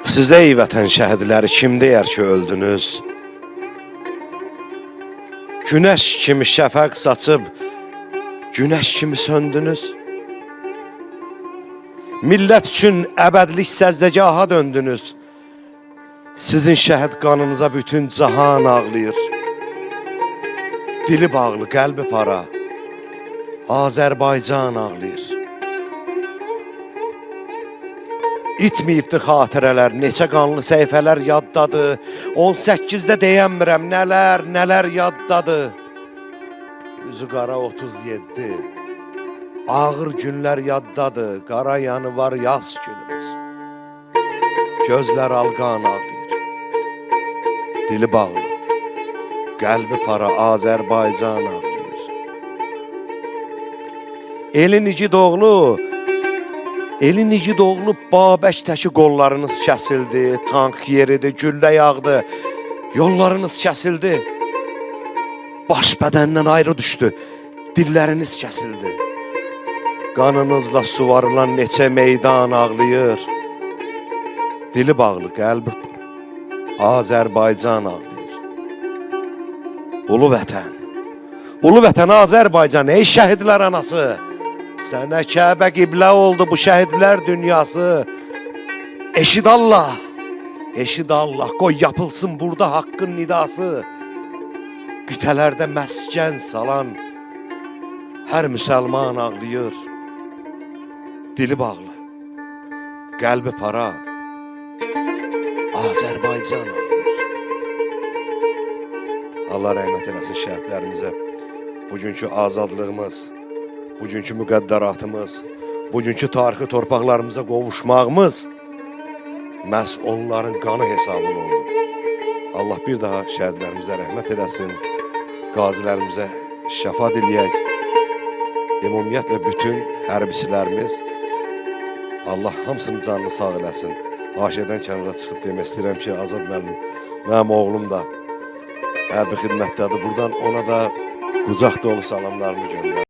Sizə ey vətən şəhidləri kim deyər ki öldünüz? Günəş kimi şəfəq saçıb, günəş kimi söndünüz. Millət üçün əbədlik səzdəgaha döndünüz. Sizin şəhid qanınıza bütün cahan ağlayır. Dili bağlı, qəlbi para. Azərbaycan ağlayır. İtməyibdi xatirələr, neçə qanlı səhifələr yaddadır. 18-də deyənmirəm, nələr, nələr yaddadır. Üzü qara 37. Ağır günlər yaddadır, qara yanı var yaz günümüz. Gözlər alqan ağlayır. Dili bağlı, qəlbi para Azərbaycan ağlayır. Elin igid oğlu, elin igid oğlu Babək təki qollarınız kəsildi, tank yeridi, güllə yağdı, yollarınız kəsildi. Baş bədəndən ayrı düşdü, dilləriniz kəsildi. Qanınızla suvarılan neçə meydan ağlayır. Dili bağlı, qəlbi Azərbaycan ağlayır. Ulu vətən, ulu vətən Azərbaycan, ey şəhidlər anası. Sənə Kəbə qiblə oldu bu şəhidlər dünyası. Eşid Allah, eşid Allah, qoy yapılsın burada haqqın nidası. Qitələrdə məskən salan hər müsəlman ağlayır. Dili bağlı, qəlbi para, Azərbaycan ağlayır. Allah rəhmət eləsin şəhidlərimizə. Bugünkü azadlığımız, bugünkü müqəddəratımız, bugünkü tarixi torpaqlarımıza qovuşmağımız məhz onların qanı hesabına oldu. Allah bir daha şəhidlərimizə rəhmət eləsin, qazilərimizə şəfa diləyək. Ümumiyyətlə bütün hərbiçilərimiz Allah hamısının canını sağ eləsin. Haşiyədən kənara çıxıb demək istəyirəm ki, Azad müəllim, mənim oğlum da hərbi xidmətdədir. Buradan ona da qucaq dolu salamlarımı göndərirəm.